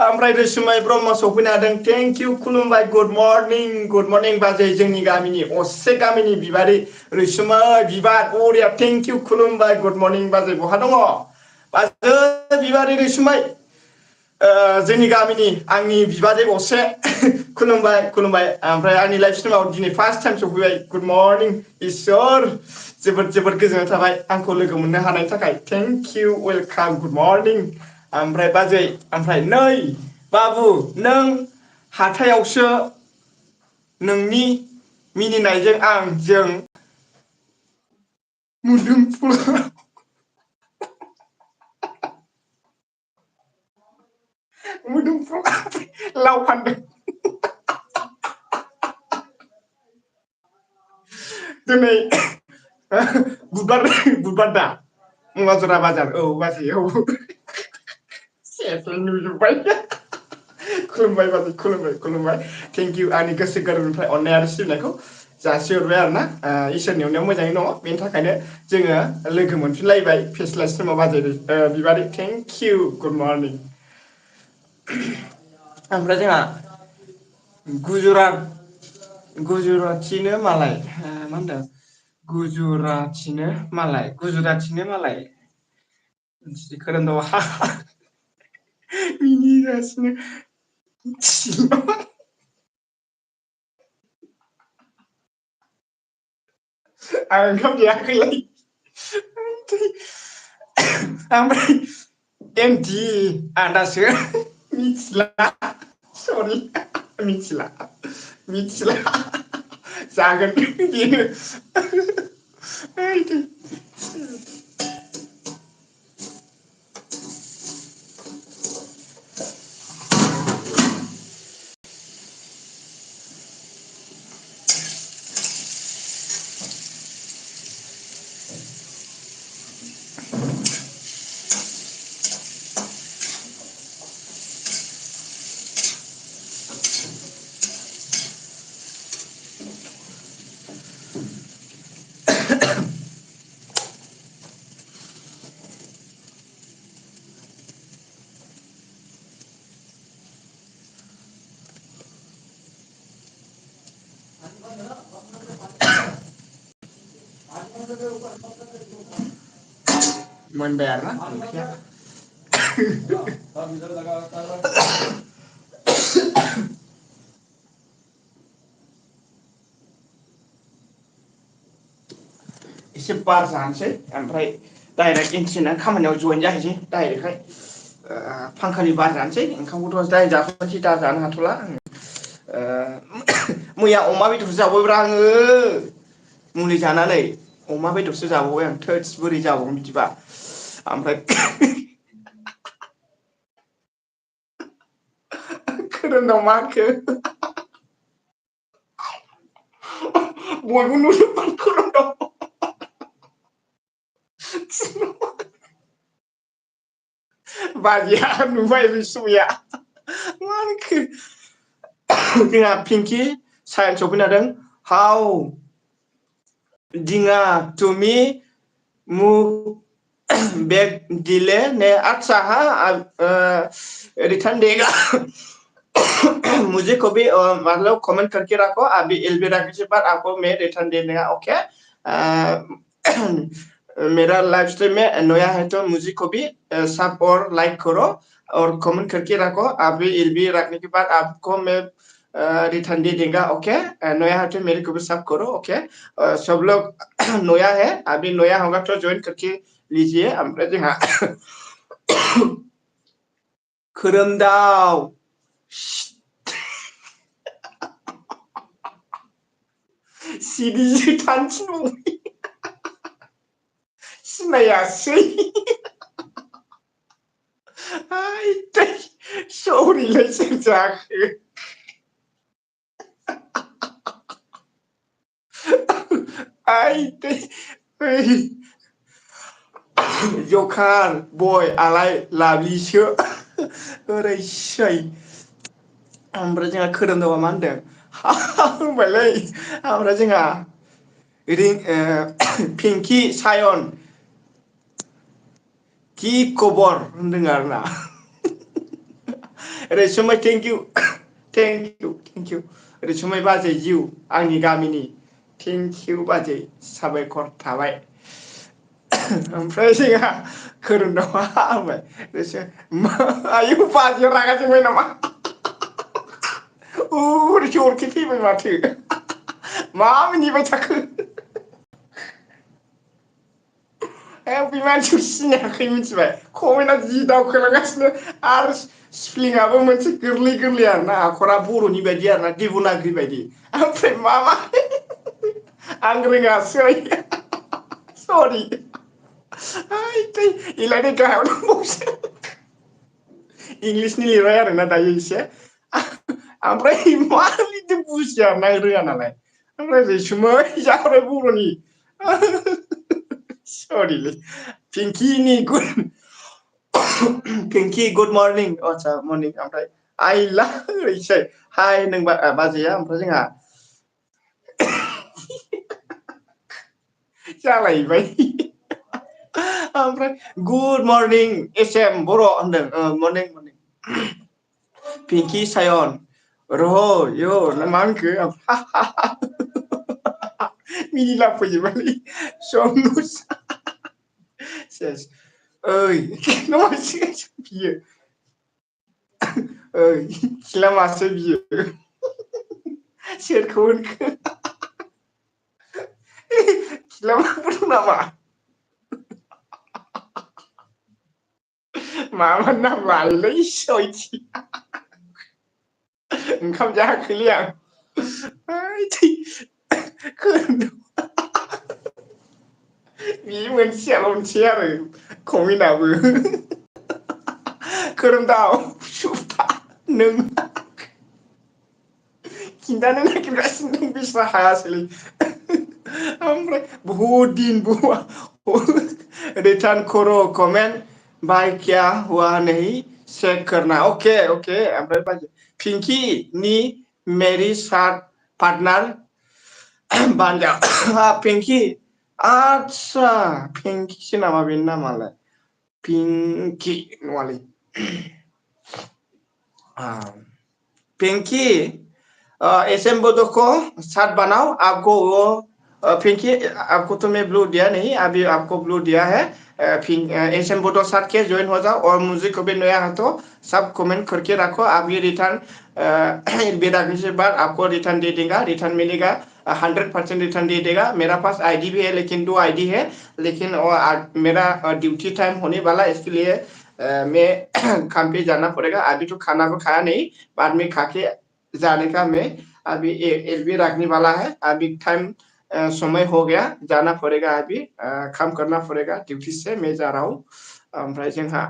ओमफ्राय रैसुमै ब्रह्म सफैनो हादों थेंक इउ खुलुमबाय गुड मर्निं बाजै जोंनि गामिनि असे गामिनि बिबारि रैसुमै बिबार बरिया थेंक इउ खुलुमबाय गुड मर्निं बाजै बहा दङ बाजै बिबारि रैसुमै जोंनि गामिनि आंनि बिबाजै असे खुलुमबाय ओमफ्राय आंनि लाइफ स्ट्रिमाव दिनै फार्स्ट टाइम सफैबाय गुड मर्निं इसोर जोबोद गोजोननाय थाबाय आंखौ लोगो मोननो हानायनि थाखाय thank you welcome good morning ओमफ्राय बाजै ओमफ्राय नै बाबु नों हाथायावसो नोंनि मिनिनायजों जों मोदोमफुल लाव फानदों दिनै बुधबार दा मुङाजरा बाजार औ बाजै औ सेसै नुजोब्बाय खुलुमबाय बाजै खुलुमबाय थेंक इउ आंनि गोसो गोरबोनिफ्राय अननाय आरो सिबिनायखौ जासिहरबाय आरो ना इसोरनि अननायाव मोजाङै दङ बेनि थाखायनो जोङो लोगो मोनफिनलायबाय फेस्ला स्ट्रिमाव बाजै बिबारि थेंक इउ गुड मर्निं ओमफ्राय जोंहा गुजुराथिनो मालाय मा होनदों गुजुराथिनो मालाय खोरोमदाव मिनिगासिनो आं ओंखाम जायाखैलै ओमफ्राय एमटि आन्दासो मिथिला सरि मिथिला जागोन बेनो मोनबाय आरोना ओंख्रिया एसे बार जानोसै ओमफ्राय डाइरेक्ट इन्ट्रिना खामानियाव जइन जाहैसै डाइरेक्टहाय फांखानि बार जानोसै ओंखामखौथ' दाय जाथ'सै दा जानो हाथ'ला मैया अमा बेदरसो जाबायब्रा आङो मुलि जानानै अमा बेदरसो जाबावबाय आं थोस बोरै जाबावगोन बिदिबा ओमफ्राय खोरोमदाव मा होनखो बयबो नुजोब्बाय खोरोमदाव बाजिया नुबाय रैसुमैया मा होनखो जोंहा पिंकि साइन्स सफैनो हादों हाउ दिङा तुमि मुभ बैक दिले ने अच्छा हाँ रिटर्न देगा मुझे कभी मतलब कमेंट करके रखो अभी एलबीरा के बाद आपको मैं रिटर्न दे देगा ओके मेरा लाइव स्ट्रीम में नया है तो मुझे कभी सब और लाइक करो और कमेंट करके रखो अभी एलबी रखने के बाद आपको मैं रिटर्न दे देगा ओके नया है तो मेरे को भी सब करो ओके सब लोग नया है अभी नया होगा तो ज्वाइन करके लीजिए ओमफ्राय जोंहा खोरोमदाव सिरिसो थानो थिनबावबाय सिनायासै Sorry lấy xem ra ai Jokan boy alay labliसो ओरैसै ओमफ्राय जोंहा खोरोमदावा मा होनदों होनबायलै ओमफ्राय जोंहा पिंकी सायन कि खबर होनदों आरोना रैसुमै थेंक इउ रैसुमै बाजै जिउ आंनि गामिनि थेंक इउ बाजै साबायखर थाबाय ओमफ्राय जोंहा खोरोमदावा होनबाय आयु बाजैया रागा जोंबाय नामा ओरैसो अरखे फैबाय माथो मा मिनिबाय थाखो बे मानसिखौ सिनायाखै मिथिबाय कमेन्टआ जि दावखोलांगासिनो आरो स्पेलिंआबो मोनसे गोरलै गोरलै आरोना आखरा बर'नि बायदि आरोना देबनागिरि बायदि ओमफ्राय मा आं रोङासै सरि इलाय गाहायाव दंबावसो इंलिसनि लिरबाय आरोना दायो एसे ओमफ्राय मा लिरदों बुजिया आरोना रोङा नालाय ओमफ्राय रैसुमै जाबाय बर'नि सरिलै पिंकिनि पिंकी गुड मर्निं आच्छा मर्निं ओमफ्राय आइला ओरैसै हाय नों बाजैया ओमफ्राय जोंहा जालायबाय ओमफ्राय गुड मर्निं एसएम बर' होनदों मर्निं पिंकी सायन रह यो मा होनखो मिनिलाफैजोबबायलै समुस सेस ओइ नमासै बियो ओइ खिला मासो बियो सोरखौ होनखो खिला माबो नामा माबा नाम लायोलै सयथि ओंखाम जायाखैलै आं बे मोनसेयाल'नोसै आरो कमेन्टआबो खोरोमदाव नों खिन्थानो नागिरगासिनो दं बिस्रा हायासैलै ओमफ्राय बहुत दिन रिटर्न करो कमेंट भाई क्या हुआ नहीं चेक करना ओके ओमफ्राय पिंकी नी मेरी साथ पार्टनर बन जा पिंकी आच्छा पिंकीसो नामा बेनि नामालाय पिंकी नङालै पिंकी एसएम बोदो को साथ बनाओ आपको वो पिंकी आपको तो मैं ब्लू दिया नहीं अभी आपको ब्लू दिया है एसएम बोदो साथ के ज्वाइन हो जाओ और मुझे कभी नया है तो सब कमेंट करके रखो आप ये रिटर्न बेरागने के बाद आपको रिटर्न दे देगा रिटर्न मिलेगा 100% रिटर्न दे देगा मेरा पास आईडी भी है लेकिन 2 आईडी है लेकिन मेरा ड्यूटी टाइम होने वाला इसके लिए मैं काम पे जाना पड़ेगा अभी तो खाना को खाया नहीं बाद में खा के जाने का मैं अभी एलबी रखने वाला है अभी टाइम समय हो गया जाना पड़ेगा अभी काम करना पड़ेगा ड्यूटी से मैं जा रहा हूँ ओमफ्राय जोंहा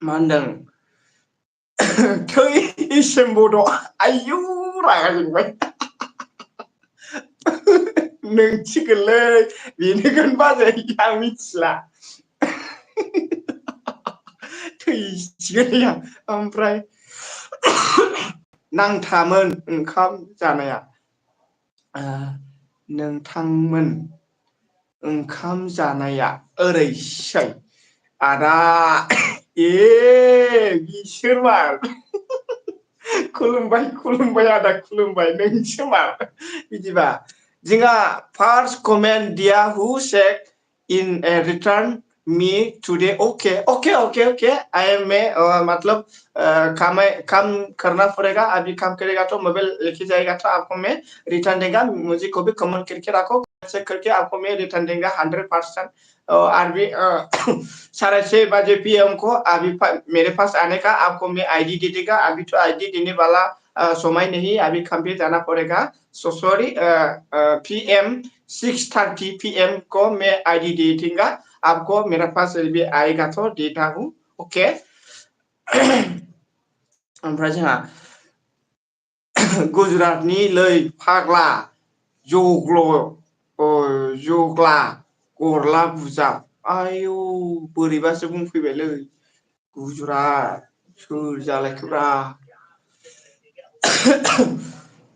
मा होनदों थै एसएम बड' आयौ रागा जोंबाय नोंसिगोनलै बेनोगोन बाजै आं मिथिला थैसिगोनलै आं ओमफ्राय नांथामोन ओंखाम जानाया नोंथांमोन ओंखाम जानाया ओरैसै आदा बिसोर मा खुलुमबाय आदा खुलुमबाय नोंसो मा बिदिबा जोंहा फार्स्ट कमेन्ट दिया हु सेक in return me today okay I am मतलब काम करना पड़ेगा अभी काम करेगा तो मोबाइल लेके जाएगा तो आपको मैं रिटर्न देगा मुझे को भी कमेंट करके रखो चेक करके आपको मैं रिटर्न देगा 100% अभी 6:30 बजे PM को अभी मेरे पास आने का आपको मैं आईडी दे देगा अभी तो आईडी देने वाला समय नहीं अभी काम पे जाना पड़ेगा सो सॉरी PM 6:30 PM को मैं आईडी दे दूंगा आपको मेरा पास भी आएगा तो देता हूँ ओके ओमफ्राय जोंहा गुजरातनि लै फाग्ला जग्ला गरला बुजाब आयौ बोरैबासो बुंफैबायलै गुजरात सोर जालायखोब्रा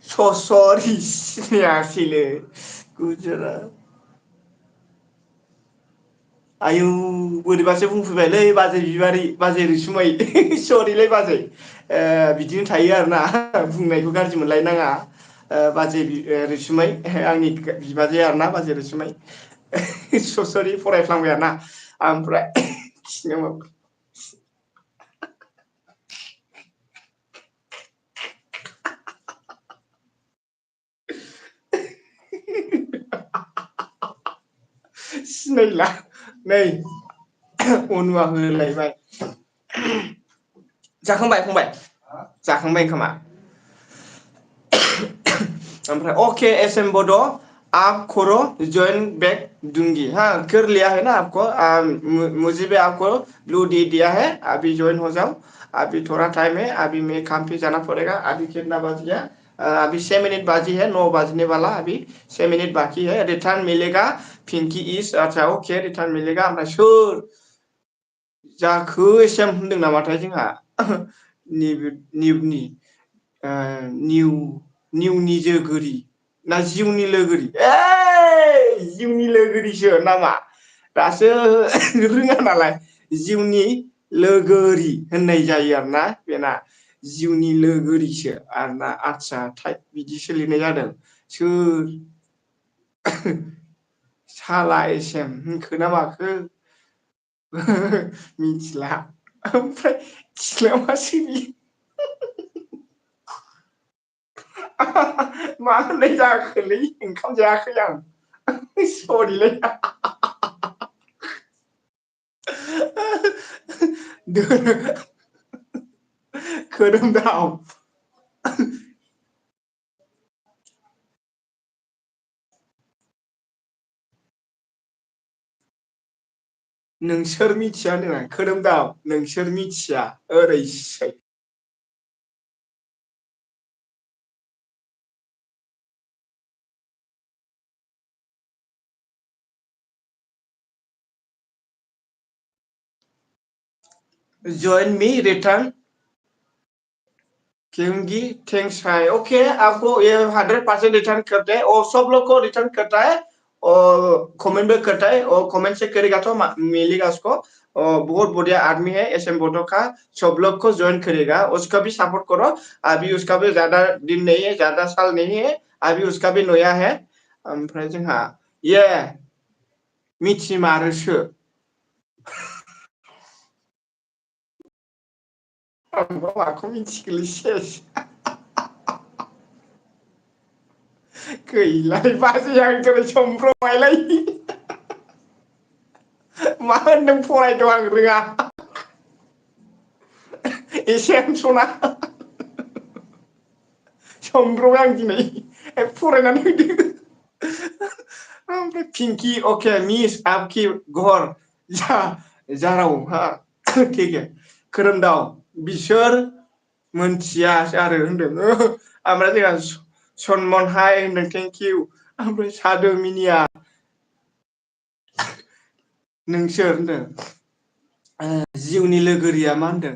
सरि सिनायासैलै गुजरात आयु बोरैबासो बुंफैबायलै बाजै रैसुमै सरिलै बाजै बिदिनो थायो आरोना बुंनायखौ गाज्रि मोनलायनाङा बाजै रैसुमै आंनि बिबाजै आरोना बाजै रैसुमै सरि फरायफ्लांबाय आरोना ओमफ्राय सिनायला नै अनुआ होलायबाय जाखांबाय फंबाय जाखांबाय ओंखामा ओमफ्राय ओके एस एम बड आप करो जॉइन बैक दूंगी हाँ कर लिया है ना आपको मुझे भी आपको ब्लू दे दिया है अभी ज्वाइन हो जाओ अभी थोड़ा टाइम है अभी मैं काम पे जाना पड़ेगा अभी कितना बज गया अभी 6 मिनट बाकी है 9 बजने वाला अभी 6 मिनट बाकी है रिटर्न मिलेगा पिंकी इज अच्छा ओके रिटर्न मिलेगा ओमफ्राय सोर जाखो एसेम होनदों नामाथाय जोंहा निउनि निउनि जोगोरि ना जिउनि लोगोरि जिउनि लोगोरिसो नामा दासो रोङा नालाय जिउनि लोगोरि होननाय जायो आरोना बेना जिउनि लोगोरिसो आरोना आदसा टाइप बिदि सोलिनाय जादों सोर साला एसेम होनखो ना माखो मिथिला ओमफ्राय सिख्लाया मा सोलियो मा होननाय जाखोलै ओंखाम जायाखै आं सरिलै खोरोमदाव नोंसोर मिथिया होनदों आं खोरोमदाव नोंसोर मिथिया ओरैसै ज्वाइन मी रिटर्न क्योंकि थैंक्स है ओके आपको ये 100% रिटर्न करते हैं और सब लोग को रिटर्न करता है और कमेंट भी करता है और कमेंट से करेगा तो मिलेगा उसको और बहुत बढ़िया आदमी है एस एम बोडो का सब लोग को ज्वाइन करेगा उसका भी सपोर्ट करो अभी उसका भी ज्यादा दिन नहीं है ज्यादा साल नहीं है अभी उसका भी नया है ओमफ्राय जोंहा ये मिथिमारोसो आंबा माखौ मिथिगोलै सेस गैलालै बाजै आं दिनै समफ्रमायलै मा होनदों फरायदों आं रोङा एसे सना समब्रबाय आं दिनै फरायनानै होदो ओमफ्राय पिंकी ओके मिस आपकी घर जा जाराव हा ठीक है खोरोमदाव बिसोर मोनथिया आरो होनदों ओमफ्राय जोंहा सनमान हाय होनदों थेंक इउ ओमफ्राय सादो मिनिया नोंसोर होनदों जिउनि लोगोरिया मा होनदों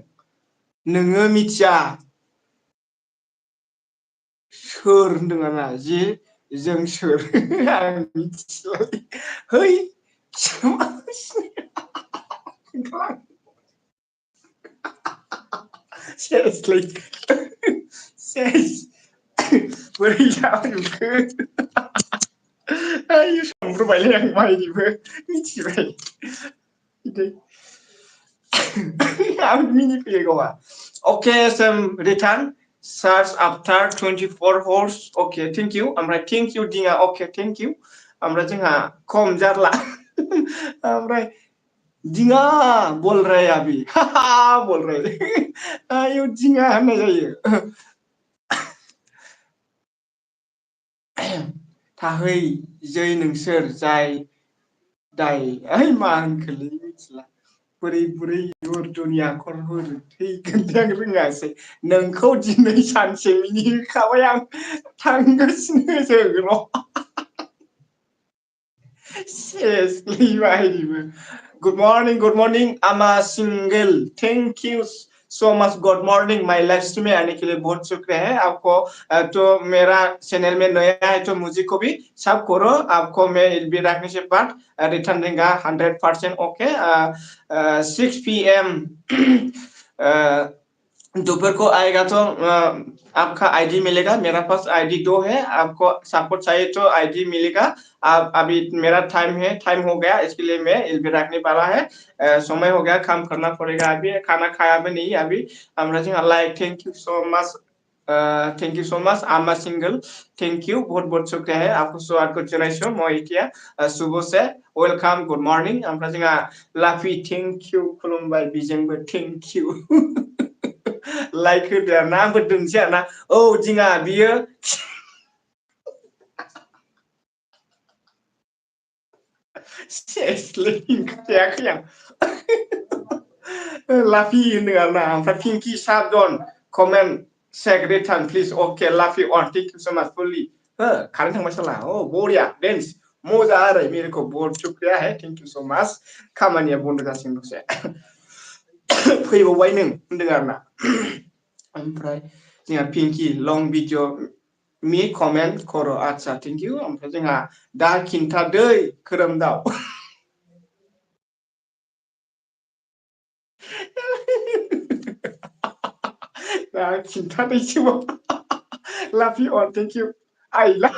नोङो मिथिया सोर होनदों आरोना जे जों सोर आं मिथिलालै है सेसलै सेस बोरै जाबोखो आयु संब्रबायलै आं माइनिबो मिथिबाय बिदि आं मिनिफैयो गावहा okay some return search after 24 hours okay thank you ओमफ्राय थेंक इउ दिङा ओके थेंक इउ ओमफ्राय जोंहा खम जारला ओमफ्राय दिङा बोल रहा है अभी बोल रहा है आयु दिङा होननाय जायो थाहै जै नोंसोर जाय दाय ओइ मा होनखोलै मिथिला बोरै बोरै उर्दुनि आखरफोर थैगोनलै आं रोङासै नोंखौ दिनै सानसे मिनिहोखाबाय आं थांगासिनो जों र' सेसलै बाहायनिबो गुड मॉर्निंग आमा single thank you so much good morning माय लाइव स्ट्रीम में आने के लिए बहुत शुक्रिया है आपको तो मेरा चैनल में नया है तो मुझे को भी सब करो आपको मैं भी रखने से बाद रिटर्न देगा 100% ओके 6 PM दोपहर को आएगा तो आपका आईडी मिलेगा मेरा पास आईडी 2 है आपको सपोर्ट चाहिए तो आईडी मिलेगा आप अभी मेरा टाइम हो गया इसके लिए मैं एलबी रखने वाला है समय हो गया काम करना पड़ेगा अभी खाना खाया भी नहीं अभी like thank you so much आमा सिंगल थैंक यू बहुत बहुत शुक्रिया है आपको स्वागत को जनाइছো মই এতিয়া सुबह से वेलकाम गुड मॉर्निंग ओमफ्राय जोंहा लाफि थैंक यू खुलुमबाय बिजोंबो थैंक यू लाइक होदो आरोना आंबो दोनसै आरोना औ जोंहा बियो सेसलै खोथायाखै आं लाफि होनदों आरोना ओमफ्राय पिंकी साबदन कमेन्ट सेक रिटार्न प्लिज अके लाफि अन थैंक यू सो माच फुल्ली हो कारेन्ट थांबाय साला ओ बरिया डेन्स मजा आरो मेरे को बहुत शुक्रिया है थैंक यू सो मच खामानिया बन्द जासिगोन दसे फैबावबाय नों होनदों आरोना ओमफ्राय जोंहा पिंकी लं भिडिअ मी कमेन्ट खर' आदसा थेंक इउ ओमफ्राय जोंहा दा खिन्थादै खोरोमदाव दा खिन्थादैसो लाफि अन थेंक इउ आइला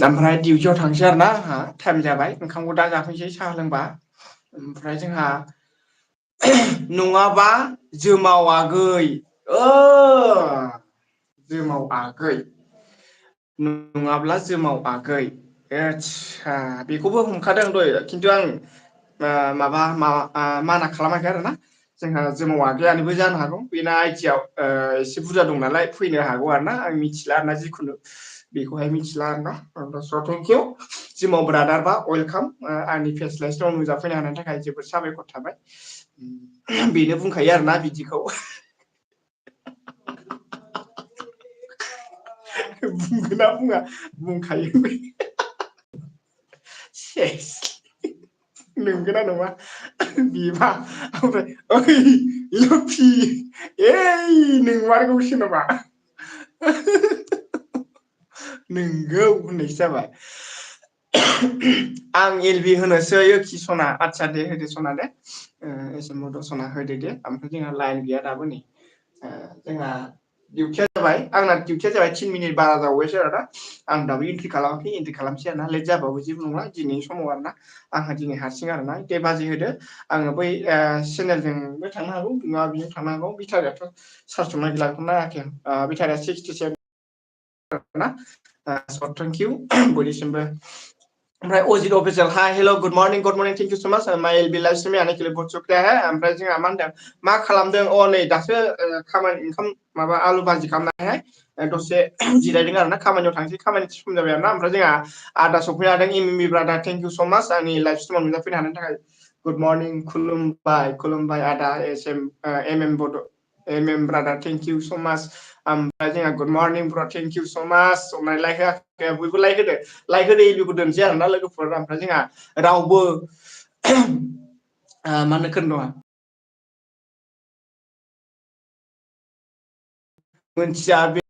ओमफ्राय डिउटियाव थांसै आरोना आंहा टाइम जाबाय ओंखामखौ दा जाफैसै साहा लोंबा ओमफ्राय जोंहा नङाबा जोमाव आगै जोमाव आगै नङाब्ला जोमाव आगै आदसा बेखौबो हमखादों दहाय खिन्थु आं माना खालामाखै आरोना जोंहा जोमाव आगैयानोबो जानो हागौ बेना आइटिआव एसे बुरजा दं नालाय फैनो हागौ आरोना आं मिथिला आरोना जिखुनु बेखौहाय मिथिला आरोना स' थेंक इउ जिमाव ब्रादार बा वेलकाम आंनि फेस लाइस्टआव नुजाफैनो हानायनि थाखाय जोबोद साबायखर थाबाय बेनो बुंखायो आरोना बिदिखौ बुंगोना बुङा बुंखायो सेस नंगोना नङा बिबा ओमफ्राय ओइ लफि एइ नोंमारगौसो नामा नोंगौ होननायसो जाबाय आं एलबि होनोसै कि सना आदसा दे होदो सना दे एसे मद' सना होदो दे ओमफ्राय जोंहा लाइन गैया दाबो नै जोंहा डिउटिया जाबाय आंना डिउटिया जाबाय 3 मिनिट बारा जाबावबायसो आरोना आं दाबो एन्ट्रि खालामाखै एन्ट्रि खालामसै आरोना लेट जाबाबो जेबो नंला दिनैनि समाव आरोना आंहा दिनै हारसिं आरोना दे बाजै होदो आङो बै चेनेलजोंबो थांनो हागौ नङा बिजों थांनो हागौ बेटारियाथ' चार्ज होनाय गैलाखौनो नायाखै बेटारिया 67 आरोना थेंक इउ बयनिसिमबो ओमफ्राय Ajit official hi hello' good morning thank you सो माच माय एल बि लाइफ स्ट्रीम आने के लिए बहुत शुक्रिया है ओमफ्राय जोंहा मा होनदों मा खालामदों अ नै दासो खामानि ओंखाम माबा आलु भाजि खालामनानैहाय दसे जिरायदों आरोना खामानियाव थांसै खामानि सम जाबाय आरोना ओमफ्राय जोंहा आदा सफैनो हादों एमएमबि ब्रादार थेंक इउ सो माच आंनि लाइफ स्ट्रीमाव नुजाफैनो हानायनि थाखाय गुड मर्निं खुलुमबाय आदा एमएम ब्रादार थेंक इउ सो माच ओमफ्राय जोंहा गुड मर्निं ब्र थेंक इउ सो माच अननाय लाइक होआखै बयबो लाइक होदो एलबिखौ दोनसै आरोना लोगोफोर ओमफ्राय जोंहा रावबो मा होनो खोन्दों मोनथिया बे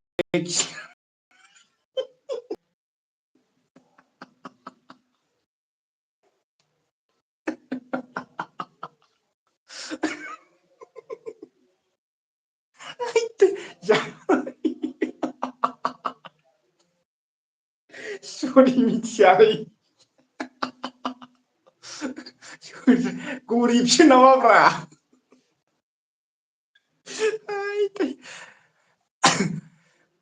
सरि मिथियालै गरिबसो नामाब्रा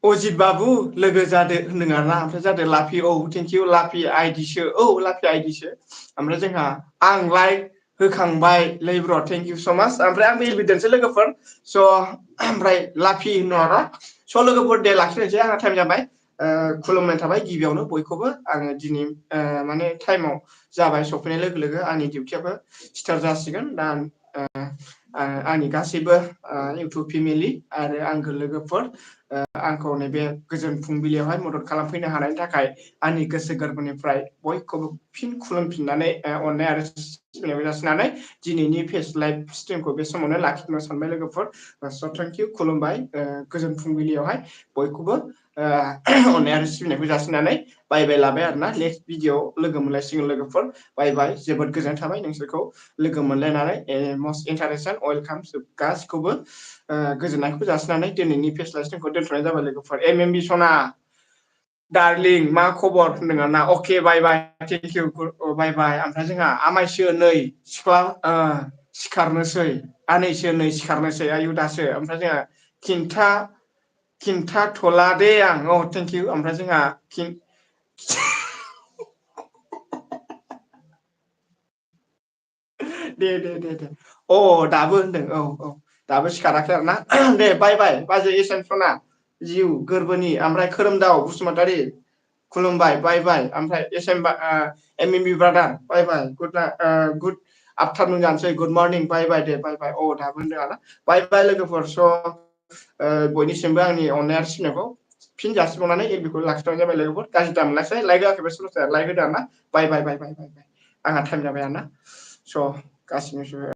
अजित बाबु लोगो जादो होनदों आरोना ओमफ्राय जादो लाफि औ थेंक इउ लाफि आइडिसो औ लाफि आइडिसो ओमफ्राय जोंहा आं लाइक होखांबाय लै ब्र थेंक इउ सो माच ओमफ्राय आं एलबिदोंसो लोगोफोर स' ओमफ्राय लाफि होनो आरो स' लोगोफोर दे लाखिनोसै आंहा टाइम जाबाय खुलुमनाय थाबाय गिबियावनो बयखौबो आङो दिनै माने टाइमाव जाबाय सफैनाय लोगो लोगो आंनि डिउटियाबो स्टार्ट जासिगोन दा आंनि गासैबो इउटुब फेमिलि आरो आंगो लोगोफोर आंखौ नैबे गोजोन फुंबिलियावहाय मदद खालामफैनो हानायनि थाखाय आंनि गोसो गोरबोनिफ्राय बयखौबो फिन खुलुमफिननानै अननाय आरो सिबिनायखौ जासिनानै दिनैनि फेस लाइभ स्ट्रिमखौ बे समावनो लाखिनो सानबाय लोगोफोर स' थेंक इउ खुलुमबाय गोजोन फुंबिलियावहाय बयखौबो अननाय आरो सिबिनायखौ जासिनानै बाय बाय लाबाय आरोना नेक्स्ट भिडिअ लोगो मोनलायसिगोन लोगोफोर बाय बाय जोबोद गोजोननाय थाबाय नोंसोरखौ लोगो मोनलायनानै मस्ट इन्टारेस्टेड वेलकाम गासिखौबो गोजोननायखौ जासिनानै दिनैनि फेस लाइभ स्ट्रिमखौ दोनथ'नाय जाबाय लोगोफोर एमएमबि सना डार्लिं मा खबर होनदों ना अके बाय बाय थेंक इउ बाय बाय ओमफ्राय जोंहा आमायसो नै सिख्ला सिखारनोसै आनैसो नै सिखारनोसै आयु दासो ओमफ्राय जोंहा खिन्थाथ'ला दे आं औ थेंक इउ ओमफ्राय जोंहा दे अ दाबो होनदों औ दाबो सिखाराखै आरोना दे बाय बाय बाजै एसेन सना जिउ गोरबोनि ओमफ्राय खोरोमदाव बसुमतारी खुलुमबाय बाय बाय ओमफ्राय एमएमबि ब्रादार बाय बाय गुड आफ्टारनुन जानोसै गुड मर्निं बाय बाय दे बाय बाय औ दाबो होनदों आरोना बाय बाय लोगोफोर स' बयनिसिमबो आंनि अननाय आरो सिबिनायखौ फिन जासिबावनानै एलबिखौ लाखिथ'नाय जाबाय लोगोफोर गाज्रि दा मोनलायसै लाइक होआखैबा सोरबा लाइक होदो आरोना बाय बाय आंहा टाइम जाबाय आरोना स' गासिबो